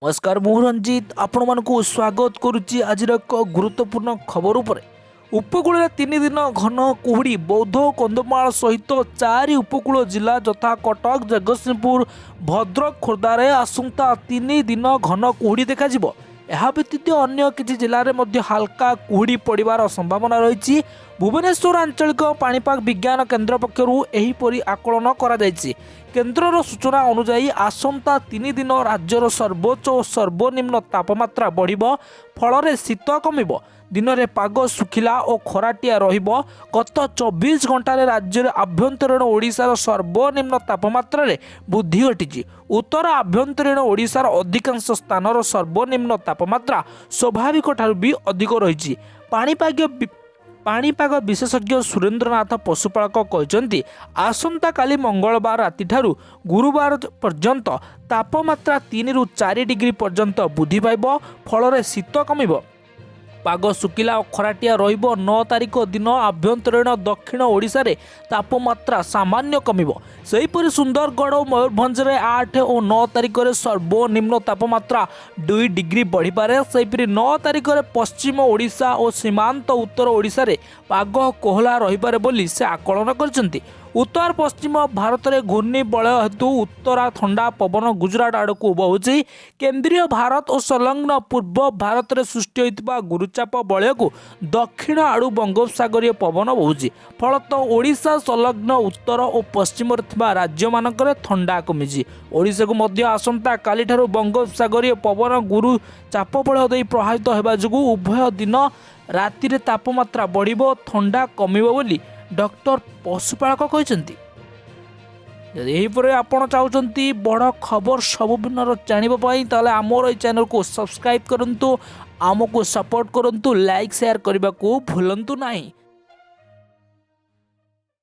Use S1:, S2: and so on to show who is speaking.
S1: ନମସ୍କାର, ମୁଁ ରଞ୍ଜିତ ଆପଣମାନଙ୍କୁ ସ୍ୱାଗତ କରୁଛି ଆଜିର ଏକ ଗୁରୁତ୍ୱପୂର୍ଣ୍ଣ ଖବର ଉପରେ। ଉପକୂଳରେ 3 ଦିନ ଘନ କୁହୁଡ଼ି। ବୌଦ୍ଧ, କନ୍ଧମାଳ ସହିତ ଚାରି ଉପକୂଳ ଜିଲ୍ଲା ଯଥା କଟକ, ଜଗତସିଂହପୁର, ଭଦ୍ରକ, ଖୋର୍ଦ୍ଧାରେ ଆସନ୍ତା 3 ଦିନ ଘନ କୁହୁଡ଼ି ଦେଖାଯିବ। ଏହା ବ୍ୟତୀତ ଅନ୍ୟ କିଛି ଜିଲ୍ଲାରେ ମଧ୍ୟ ହାଲକା କୁହୁଡ଼ି ପଡ଼ିବାର ସମ୍ଭାବନା ରହିଛି। ଭୁବନେଶ୍ୱର ଆଞ୍ଚଳିକ ପାଣିପାଗ ବିଜ୍ଞାନ କେନ୍ଦ୍ର ପକ୍ଷରୁ ଏହିପରି ଆକଳନ କରାଯାଇଛି। କେନ୍ଦ୍ରର ସୂଚନା ଅନୁଯାୟୀ, ଆସନ୍ତା 3 ଦିନ ରାଜ୍ୟର ସର୍ବୋଚ୍ଚ ଓ ସର୍ବନିମ୍ନ ତାପମାତ୍ରା ବଢ଼ିବ, ଫଳରେ ଶୀତ କମିବ। ଦିନରେ ପାଗ ଶୁଖିଲା ଓ ଖରାଟିଆ ରହିବ। ଗତ 24 ଘଣ୍ଟାରେ ରାଜ୍ୟରେ ଆଭ୍ୟନ୍ତରୀଣ ଓଡ଼ିଶାର ସର୍ବନିମ୍ନ ତାପମାତ୍ରାରେ ବୃଦ୍ଧି ଘଟିଛି। ଉତ୍ତର ଆଭ୍ୟନ୍ତରୀଣ ଓଡ଼ିଶାର ଅଧିକାଂଶ ସ୍ଥାନର ସର୍ବନିମ୍ନ ତାପମାତ୍ରା ସ୍ୱାଭାବିକ ଠାରୁ ବି ଅଧିକ ରହିଛି। ପାଣିପାଗ ବିଶେଷଜ୍ଞ ସୁରେନ୍ଦ୍ରନାଥ ପଶୁପାଳକ କହିଛନ୍ତି, ଆସନ୍ତାକାଲି ମଙ୍ଗଳବାର ରାତିଠାରୁ ଗୁରୁବାର ପର୍ଯ୍ୟନ୍ତ ତାପମାତ୍ରା 3ରୁ 4 ଡିଗ୍ରୀ ପର୍ଯ୍ୟନ୍ତ ବୃଦ୍ଧି ପାଇବ, ଫଳରେ ଶୀତ କମିବ। ପାଗ ଶୁଖିଲା ଓ ଖରାଟିଆ ରହିବ। 9 ତାରିଖ ଦିନ ଆଭ୍ୟନ୍ତରୀଣ ଦକ୍ଷିଣ ଓଡ଼ିଶାରେ ତାପମାତ୍ରା ସାମାନ୍ୟ କମିବ। ସେହିପରି ସୁନ୍ଦରଗଡ଼ ଓ ମୟୂରଭଞ୍ଜରେ 8 ଓ 9 ତାରିଖରେ ସର୍ବନିମ୍ନ ତାପମାତ୍ରା 2 ଡିଗ୍ରୀ ବଢ଼ିପାରେ। ସେହିପରି 9 ତାରିଖରେ ପଶ୍ଚିମ ଓଡ଼ିଶା ଓ ସୀମାନ୍ତ ଉତ୍ତର ଓଡ଼ିଶାରେ ପାଗ କୋହଲା ରହିପାରେ ବୋଲି ସେ ଆକଳନ କରିଛନ୍ତି। ଉତ୍ତର ପଶ୍ଚିମ ଭାରତରେ ଘୂର୍ଣ୍ଣିବଳୟ ହେତୁ ଉତ୍ତରା ଥଣ୍ଡା ପବନ ଗୁଜୁରାଟ ଆଡ଼କୁ ବହୁଛି। କେନ୍ଦ୍ରୀୟ ଭାରତ ଓ ସଂଲଗ୍ନ ପୂର୍ବ ଭାରତରେ ସୃଷ୍ଟି ହୋଇଥିବା ଗୁରୁଚାପ ବଳୟକୁ ଦକ୍ଷିଣ ଆଡ଼ୁ ବଙ୍ଗୋପସାଗରୀୟ ପବନ ବହୁଛି। ଫଳତଃ ଓଡ଼ିଶା ସଂଲଗ୍ନ ଉତ୍ତର ଓ ପଶ୍ଚିମରେ ଥିବା ରାଜ୍ୟମାନଙ୍କରେ ଥଣ୍ଡା କମିଛି। ଓଡ଼ିଶାକୁ ମଧ୍ୟ ଆସନ୍ତା କାଲିଠାରୁ ବଙ୍ଗୋପସାଗରୀୟ ପବନ ଗୁରୁ ଚାପ ବଳୟ ଦେଇ ପ୍ରଭାବିତ ହେବା ଯୋଗୁଁ ଉଭୟ ଦିନ ରାତିରେ ତାପମାତ୍ରା ବଢ଼ିବ, ଥଣ୍ଡା କମିବ ବୋଲି ଡକ୍ଟର ପଶୁପାଳକ କହିଛନ୍ତି। ଯଦି ଏହିପରି ଆପଣ ଚାହୁଁଛନ୍ତି ବଡ଼ ଖବର ସବୁଦିନର ଜାଣିବା ପାଇଁ, ତାହେଲେ ଆମର ଏହି ଚ୍ୟାନେଲକୁ ସବସ୍କ୍ରାଇବ୍ କରନ୍ତୁ, ଆମକୁ ସପୋର୍ଟ କରନ୍ତୁ, ଲାଇକ୍ ସେୟାର କରିବାକୁ ଭୁଲନ୍ତୁ ନାହିଁ।